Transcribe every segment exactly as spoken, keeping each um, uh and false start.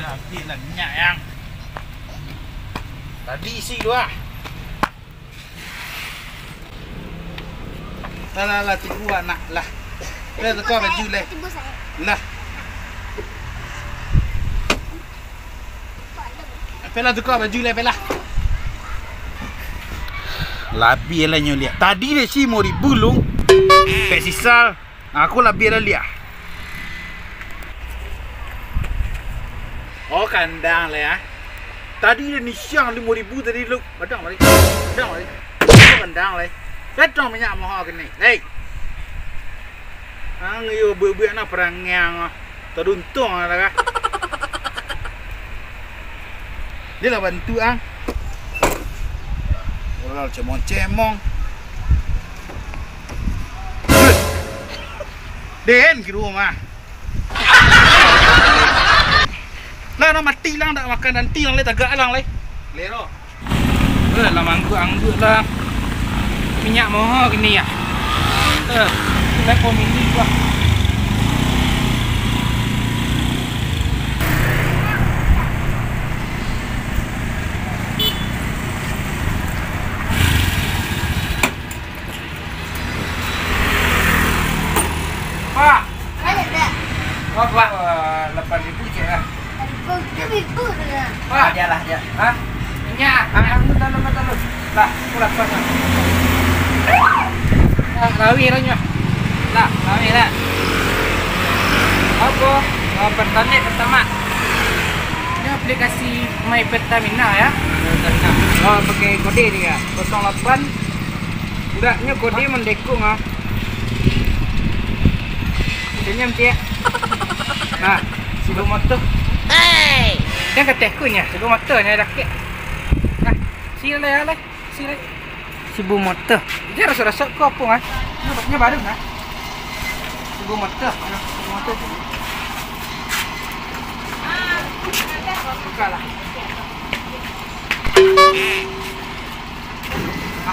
Ambiak lah minyak, Yang. Tadi isi tu ah. Lah, lah, lah, tibo anak lah. Lah, tukar baju lah. Lah. Apalah, tukar baju lah, apalah. Labiah lah nyo liak. Tadi dek si limo ribu lu. Pek sisal. Aku labiah lah liak. Oh, kandang lah ya. Tadi dah ni siang limo ribu tadi lu. Kadang balik. Kadang balik. Kadang lah. Kadang minyak mahal kini. Hei. Ang iyo buak-buak nak perangiang. Taduntung lah kah. Dia lah bantu ang. Orang cemong-cemong. Den, ke rumah. Lah, nak mati lang, tak makan nanti lang, lai tagak lang, lai. Lero. Eh, lah mangguak-angguak lah. Minyak mahal kini ya. Eh, level mini gua. Pak. Ada, Pak. Wah, Pak, wah, lapan ribu je lah. Lapan ribu, lapan ribu tu lah. Pak. Ah, dia lah, dia. Hah? Minyak, ah, minyak lu dalam mata lu. Lah, aku lapan lah. Ah, lawih lah nyo. Lah, lawih lah. Apa? Oh, Pertalite, Pertamax. Ini aplikasi My Pertamina ya. Pertamina. Oh, pakai kode ni ya. Kosong lapan. Enggak, nyo kode mandekung ah. Senyum, Cik. Nah, sibu motor. Hei! Jan kateh ku nyo, sibu motor nyo dakek. Nah, sini lah ya, lah. Sini. Sibu motor. Jan rasok-rasok ko apo ah? Nyo, nyo baru nah. Sibu motor. Sibu motor. Buka lah.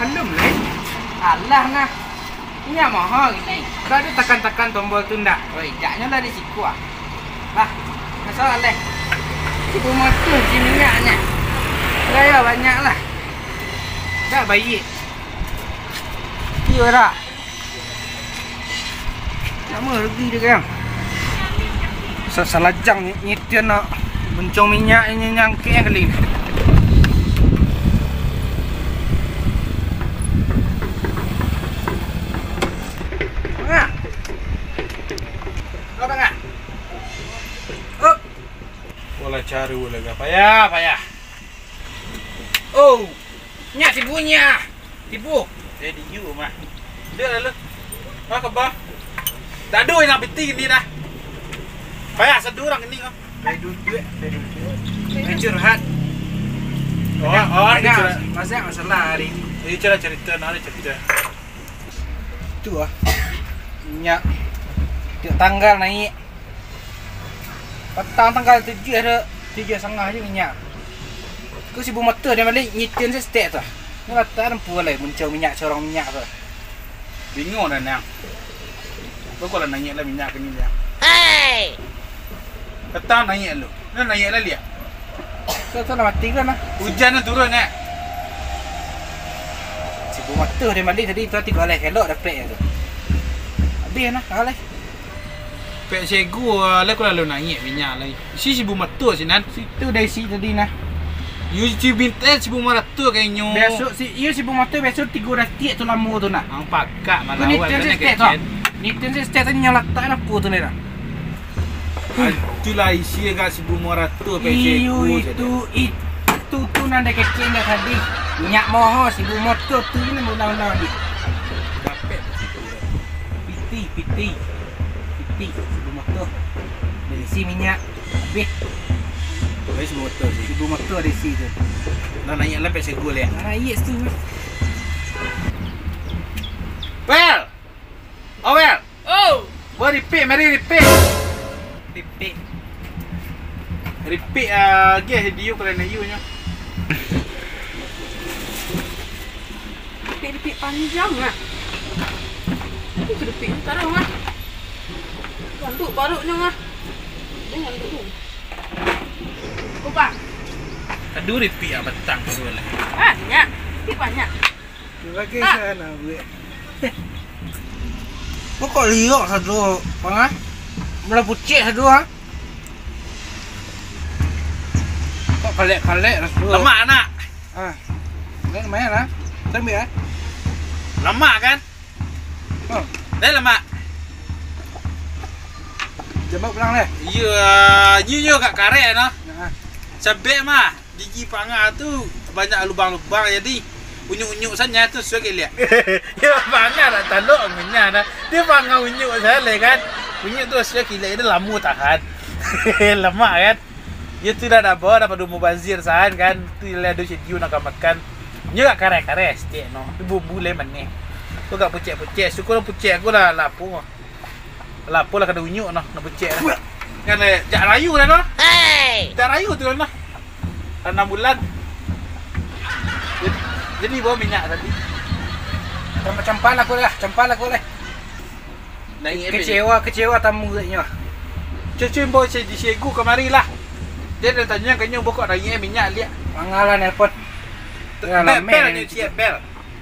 Alun, Leh. Alah, nah. Indak maho gini. Kau ado takan-takan tombol tu ndak? Oi, jaknyo lah di siko, ah. Lah, masalah, Leh. Sibu motor si minyaknyo. Gaya banyak lah. Dak baiak. Iyo dak? Lamo rugi tu kan. Sa-, salajang ni, ni dia nak mencong minyak ni nyangkik kali ni. Tangah. Kau tangah. Up. Bola caru lah, payah, payah. Oh, nyak tibo nyak. Tibo. Eh, diyu mah. Dia lalu. Ah, kaba. Dak ado nak piti ni dah. Payah satu urang ni kau. Dari duduk, dari duduk. Dari curhat. Oh, oh, banyak, curhat. Banyak masalah hari ni. Jadi cerita, cerita, nak ada cerita. Tu ah. Minyak. Tiap tanggal naik. Patang tanggal tujuh ado, tujuh satangah je minyak. Ku sibu motor dia balik, nyitin se setek tu. Ni latak nampu lai muncau minyak, corong minyak tu. Bingung dah, Nang. Kau kalau naik lah minyak ke ni, Nang? Hei! Petang naik lu. Dah naik lah, liak. Tu, tu lah mati kan, nah. Hujan dah turun, eh. Sibu motor dia balik tadi tu, tigo alai kelok dapek tu. Habis nah, alai. Pek sego, ah, lah aku lalu naik minyak lai. Isi sibu motor sinan. Situ dah isi tadi nah. Yo, isi bintel sibu limo ratus kayaknyo. Biaso si, iyo sibu motor biaso tigo ratus tu lamo tu nah. Ang pakak malah. Nitin se setek tu. Nitin se setek tu nyo latak apo tu ni dah. Ah, itulah isi agak sibu limo ratus pek sego. Iyo, itu, itu tu nan dah kecek dah tadi. Minyak maho sibu motor tu ni ulang-ulang ni. Dapek. Piti, piti. Piti, sibu motor. Dah isi minyak. Habis. Habis sibu motor sih. Sibu motor dah isi tu. Dah naik lah pek sego lah. Ah, yes tu. Well. Oh, well. Oh. Buat repeat, mari repeat. Repeat. Repeat, ah, gas video kalau nak you nyo. Dipik-dipik panjang ah. Itu dipik sekarang ah. Tanduk parutnya ah. Jangan dulu. Kubang. Aduh, ripik ah batang tu lah. Banyak. Ripik banyak. Lagi Ah. sana, buek. Kok liok satu, Bang, ah? Mula pucik satu, ah. Kok kalek-kalek satu. Lemak, anak. Ah. Ini lumayan, ah. Sambil, ah. Lemak, kan? Oh. Dah lemak. Jambak pulang deh. Iya, nyo, nyo agak karek, noh. Nah. Sabek mah, gigi Pangah tu banyak lubang-lubang, jadi unyuk-unyuk saja tu suai giliak. Ya, Pangah nak talok ngunyah dah. Dia Pangah unyuk saja lah, kan. Unyuk tu suai giliak, dia lamo tahan. Lemak, kan. Yo tu dah, dah bawa dah pado mubazir sahan kan. Tu lah ado sadiu nak makan. Nyo agak kareh-kareh saketek no. Tu bumbu lai manih. Tu agak pucek-pucek. Syukur pucek aku lah lapo. Lapo lah kada unyuk no, nak pucek lah. Kan, eh, jak rayu dah no. Hei! Jak rayu tu no. Anam bulan. Jadi, jadi bawa minyak tadi. Campal-campal aku lah, campal aku lah. Naiak, eh, Kecewa, kecewa tamu agaknyo. Cucu imbau si, si Egu kamari lah. Dia dah tanyo ka inyo, "Bokok naiak minyak liak." Mangalah nelpon. Bel, bel, bel.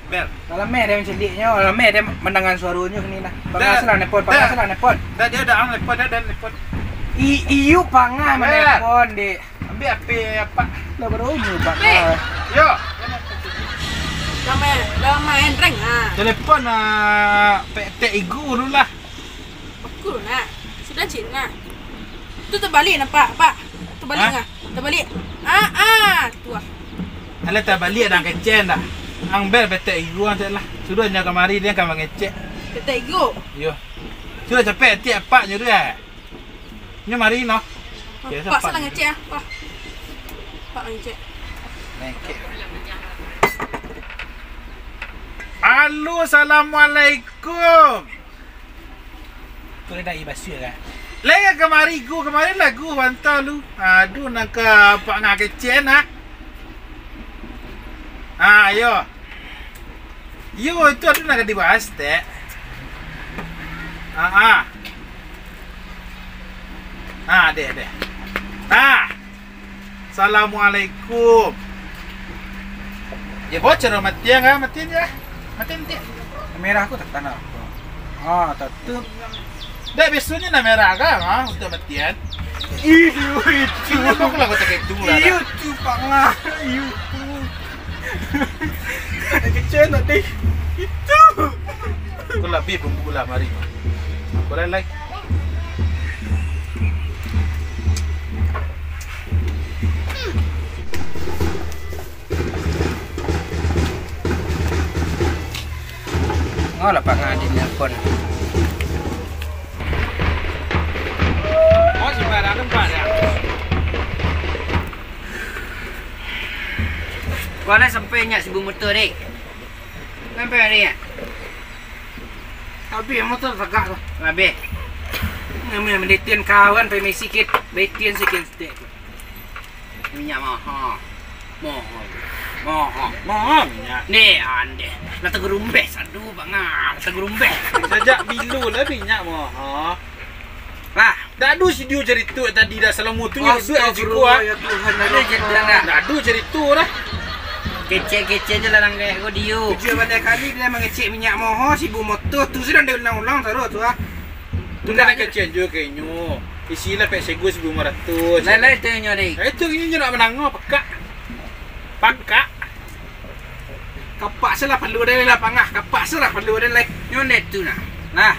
Bel. Lameh dia mancaliaknyo, lameh dia mandangar suaronyo kini lah. Dah. Pangah lah nelpon, pangah lah nelpon. Dah, dia dah nelpon, dah, dah nelpon. I, iyo Pangah manelpon, dek. Ambiak H P apak. Lah baru nyo, Pak. Weh. Yo. Lah main, lah main rank, ha. Telepon, ah, Pak Tek Igu dulu lah. Baku nak. Sudah cik nak. Tu terbalik nampak, Pak. Terbalik Ha? Nah. Terbalik. Ah, ah, tu ah. Alah terbalik dah kecen dah. Ang bel Pak Tek Igu ang cek lah. Sudah nyo kamari dia kan mangecek. Pak Tek Igu. Yo. Sudah capek tiap apak nyo dia. Nyo mari noh. Pak salah ngecek ah. Wah. Pak ngecek. Ngecek. Halo, assalamualaikum. Tu dah ibasuh kan? Lai kamari ku, kamari lah ku bantah lu. Aduh, nak ka Pak ngakecen ah. Ah, yo. Yo, itu ado nak dibahas, Tek. Ah, ah. Ah, deh, deh. Ah. Assalamualaikum. Ya, bocor matian ah, matian ya. Matian, matian. Merah aku tak tanah. Ah, tak tu. Dah, biasanya nak merah kan, ah, untuk matian. Iyo, itu. Ini kok lagu tak itu lah, Iyo, dah. Tu, Pak Ngah. Iyo, tu. Kecil tadi. Itu. Kau lebih bumbu lah, mari. Boleh, like. Ngolah Pak Ngah di nelpon. Oh, sembarang tempat ya. Kau lah sampai nyak sibu motor, dek. Sampai hari ya. Habis motor tegak tu. Habis. Nama yang mendetian kawan, permisi kit. Betian sikit, dek. Minyak maha. Maha. Maha. Maha minyak. Ni, andeh. Lah tegerumbeh sadu, Bang. Ah, lah tegerumbeh. Sajak bilo lah minyak maha. Lah. Dak ado si Dio carito tadi dah, salamo tu nyo duduak di siko, ah. Astagfirullah, ya Tuhan, ya Rabb. Dak ado carito dah. Kecek-kecek je lah langgaik ko Dio. Tujuah baleh kali dia mangecek minyak maha, sibu motor tu sudah diulang-ulang taruh tu, ah. Tu nak kecek je ka inyo. Isi lah pek sego sibu limo ratuih. Lai-lai tu inyo, dek. Eh, tu inyo nak manangah, pakak. Pakak. Kapak se lah palu den lai, Pangah. Kapak se lah palu den lai. Nyo ndak tu nah. Nah.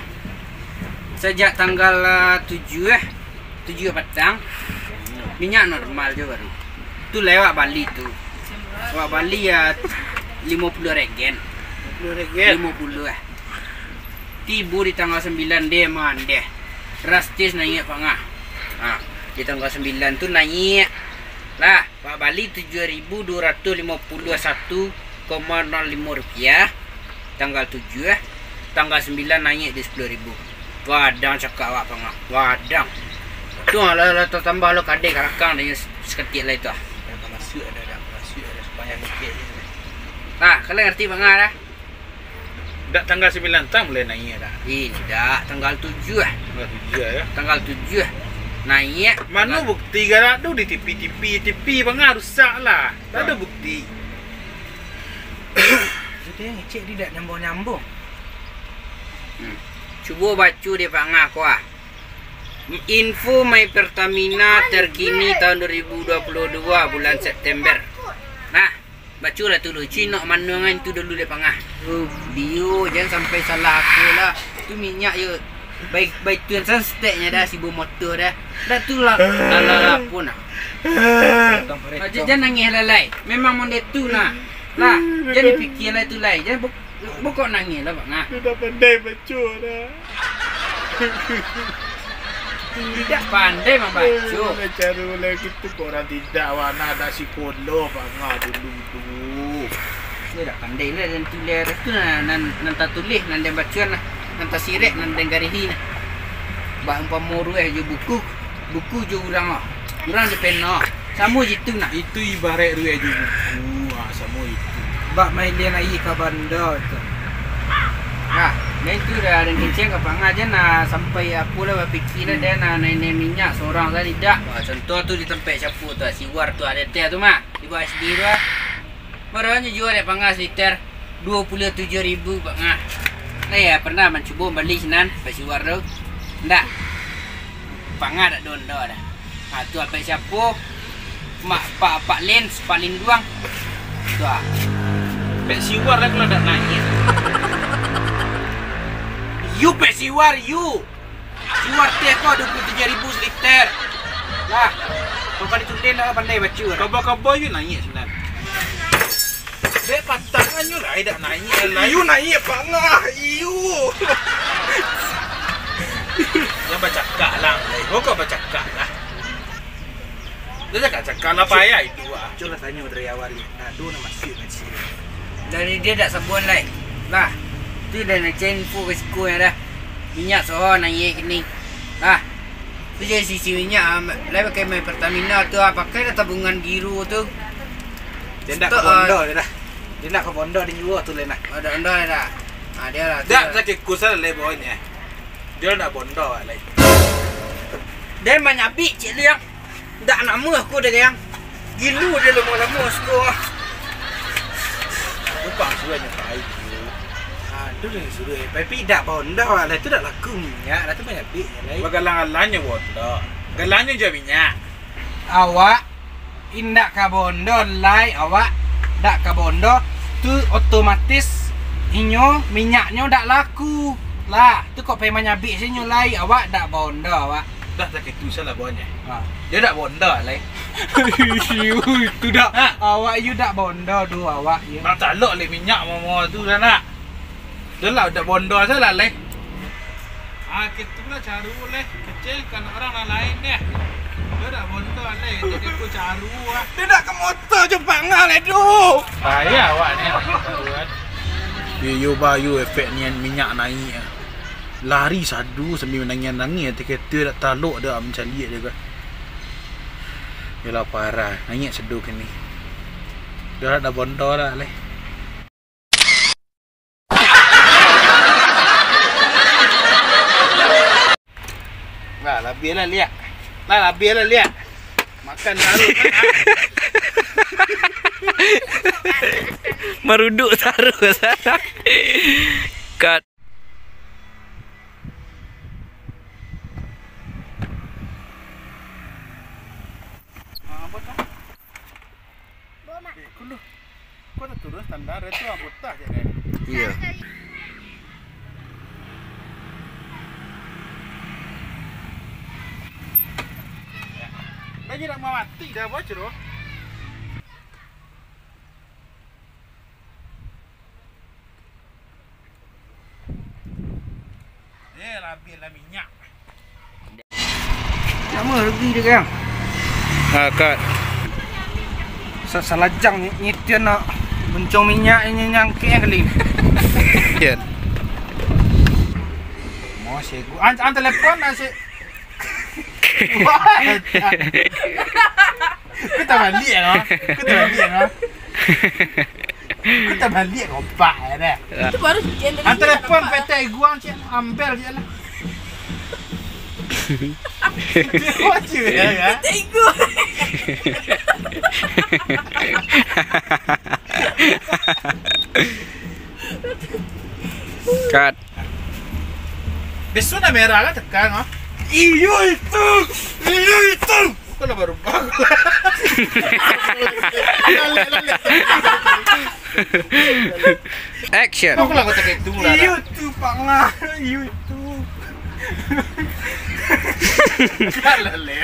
Sajak tanggal, ah, tujuah, eh. Tujuah patang. Minyak normal je baru. Tu lai awak bali tu. Awak bali ya limo puluah regen. Limo puluah regen. Limo puluah, eh. Tibo di tanggal sambilan deh, mandeh. Drastis naiak, Pangah. Ha, di tanggal sambilan tu naiak. Lah, awak bali tujuah ribu duo ratuih limo puluah satu koma nol limo rupiah. Tanggal tujuah, eh. Tanggal sambilan naiak di sapuluah ribu. Wadang cakak awak, Pangah. Wadang. Tu lah, lah, lah tatambah lo kadai ka lakang dek inyo sakatiak lai tu ah. Dah ka masuak, dah, dah ka masuak, dah sumbayang sikit je. Ah, kalian ngarti, Pangah, dah? Dak tanggal sambilan tang mulai naiak dah. Indak, tanggal tujuah. Tanggal tujuah, ya. Tanggal tujuah. Naiak. Mano bukti galak tu di T V, T V, T V bangah rusak lah. Tak ada bukti. Itu yang ngecek dia tak nyambung-nyambung. Hmm. Cubo baco dek Pak Ngah ko ah. Info My Pertamina terkini tahun dua ribu dua puluh dua bulan September. Nah, bacolah tu lu. Cuy nak manuangan tu dulu dek Pak Ngah. Oh, dio, jan sampai salah aku lah. Tu minyak yo. Baik, baik tu yang sanseteknya dah, si motor dah. Dah tu lah, lah, lah, lah pun lah. Jan, jan nangih lah, Lai. Memang model tu lah. Lah, jan dipikia lah tu, Lai. Jan bu-, bukok nangih lah, Pak Ngah. Dah pandai baco dah. Tidak pandai mambaco. Eh, cara lah gitu, kok orang tidak, wah, nak ada psikolog, Pak Ngah dulu tu. Dia dak pandai lah, dan tulis tu nah, nan, nan tatulih, nan den bacoan lah, nan tasirek, nan den garihi nah. Bak umpamo rueh jo buku, buku jo urang ah. Urang jo pena. Samo jitu nah. Itu ibarat rueh jo buku. Ah, samo itu. Bak main den aia ka banda tu. Nah, den tu dah den kenceng ka Pak Ngah jan nah, sampai apo lah bapikia lah den nah, naik-naik minyak sorang tadi dak. Wah, contoh tu di tampek siapo tu, si War tu, ado teh tu mah. Di bawah S D tu ah. Baru nyo jua dek Pak Ngah saliter duo puluah tujuah ribu, Pak Ngah. Lah, ya, pernah mancubo bali sinan, Pak Siwar tu? Ndak. Pak Ngah dak dondo dah. Ha, tu Pak siapo? Mak, Pak, Pak Lin, Pak Linduang. Tu ah. Pak Siwar lah kalau dak naik. You Pak Siwar, you. Siwar teh ko duo puluah tujuah ribu saliter. Lah, kok ka ditunden dah pandai baco dah. Kaba-kaba you naiak sinan. Dek patangan you lai dak naiak lai. You naiak Pak Ngah, you. Jan bacakak lah, lai. Kok bacakak lah. Dah cakak-cakak lah, payah itu ah. Cubolah tanyo dari awal, nah, tu nak masuk ka siko. Dari dia dak sabuan lai. Lah, tu dah nak cari info risiko dah. Minyak soho naiak kini. Lah, tu jadi sisi minyak ah, lai pakai main Pertamina tu ah, pakai dah tabungan Giro tu. Dia dak ka bondo dia dah. Dia dak ka bondo dia juo tu lai nah. Ada bondo dah. Ah, dia lah. Dak, dah. Sakik kusal lai bawahnya. Dia dak bondo lai. Dia manyabik cik liang. Dak namuah ko dek yang gilu dia lamo-lamo siko. Tukang suruah nyo pai tu. Ah, tu lah suruah. Tapi dak bondo lah, tu dak laku minyak, dah tu banyak bik je lah. Bagalang-galang nyo bondo. Galang nyo jual minyak. Awak indak ka bondo lai, awak dak ka bondo. Tu otomatis inyo minyaknyo dak laku. Lah, tu kok pai manyabik sinyo lai, awak dak bondo awak. Dah takitu salah bawahnya. Ha. Dia dak bondo lai. Itu dak. Ha. Awak yu dak bondo doh awak yu. Nak talok lai minyak mama tu dah nak. Dah lah dak bondo salah lai. Ah, kitulah caru lai. Kecil kan orang nan lain deh. Dia dak bondo lai, jadi aku caru ah. Dia dak ka motor jo Pak Ngah lai doh. Bahaya awak ni. Yo, yo, ba, yo, efek nian minyak naik ah. Lari sadu sambil manangih-nangih, ati kata dak talok dak mancaliak dia kan. Yalah parah, naiak seduh kini. Dah dak bondo lah leh. Lah, labiah lah liak. Lah, labiah lah liak. Makan taruh. Maruduk taruh. Kat. Eh, kuluh. Kau tak turun standar, itu anggota je kan? Iya. Lagi nak mati dah, bocor. Eh, labiah lah minyak. Lama rugi dia kan? Ah, kat. Sa-, salajang ni, ni dia nak bencong minyak ni nyangkik yang kali. Ya. Mau segu-, an, an telepon nasi. Kau tak balik lah. Kau tak balik lah. Kau tak balik, kompak ya dah. Itu baru hujan tadi. Antar telepon P T Iguang, cik, ambil je lah. Wajib ya, ya. Tigo. Cut. Besok nak merah kan tekan ah. Iyo itu. Iyo itu. Bukanlah baru bagus. Action. Aku lah kau tak itu lah. Iyo tu, Pak Ngah. Iyo tu. Kalah leh.